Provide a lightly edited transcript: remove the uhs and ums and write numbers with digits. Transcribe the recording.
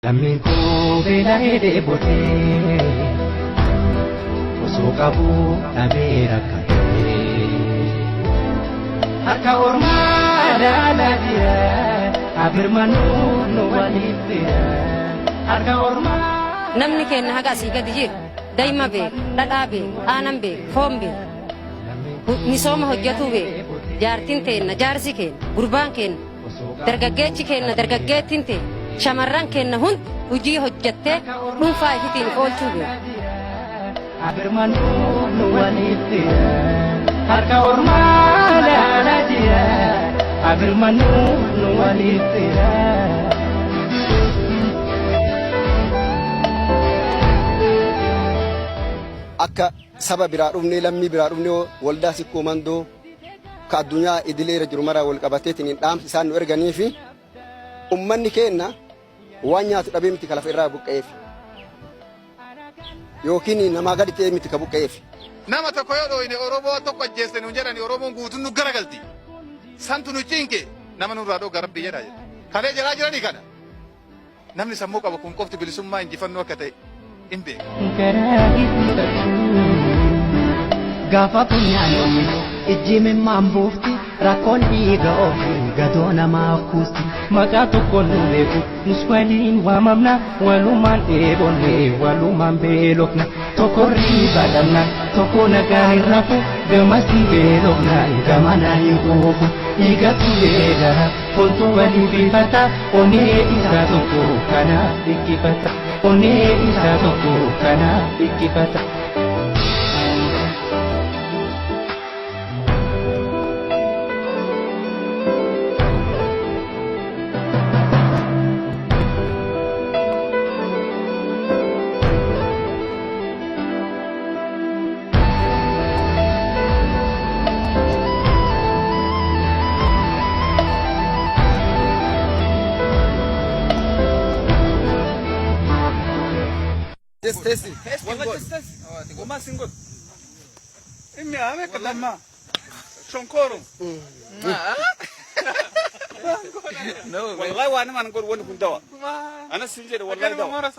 Lammiin koo beela'ee dheebotee osoo qabuu dhabee rakkatee. Harka ormaa ilaalaa jira abirmanuu nu waliif bira. Harka ormaa. Namni keenya haga asii gadi jiru daa'ima beeka, dhadhaa beeka, aanan beeka, foon beeka. Misooma hojjetuu beeka. Jaartiin teenna, jaarsi keenya, gurbaan keenya, dargaggeechi keenya, dargaggeettiin teenya, shamarran keenya hundi hojii hojjettee dhuunfaa ifitiin of oolchuu beeka. Abirmanuu nu waliif bira. Harka ormaa ilaalaa jira abirmanuu nu waliif bira. Akka saba biraa dhufnee, lammii biraa dhufnee, waldaa Sikkoo Mandoo ka addunyaa idilee irra jiru maraa wal qabateetiin dhaamsi isaan nu erganii fi ummanni keenna waan nyaatu dhabee miti ka lafa irraa buqqa'eef yookiin namaa gadi ta'ee miti ka buqqa'eef. Nama tokko yoo dhooyne Oromoo tokko ajjeeste nuun jedhani Oromoon guutuun nu garagalti. Santu nu cinqe, nama nurraa dhooga Rabbii jedhaa jedha. Kalee jalaa jiranii kana. Namni sammuu qabu kun qofti bilisummaa injifannoo akka ta'e hin beeku. Garaa hiikkachuu gaafa funyaan oomisu ijji mimmaan buufti, rakkoon dhiiga ofii gadoo namaaf kuusti. Maqaa tokkoon nu beeku, nus waliin waamamna, walumaan dheebonne, walumaan beelofna. Tokko riiba dhabnaan tokko nagaa hin rafu, gamasii beelofnaan gamanaa hin quufu. Dhiigatu beelaa foontu walii bifata, onnee isaa tokko kanaaf dhikkifata, onnee isaa tokko kanaaf dhikkifata. Just taste it. والله just taste. وما سنقول إمي أمك لما شنكورو. والله وانا ما نقول وانا كنت دواء انا سنجد والله دواء.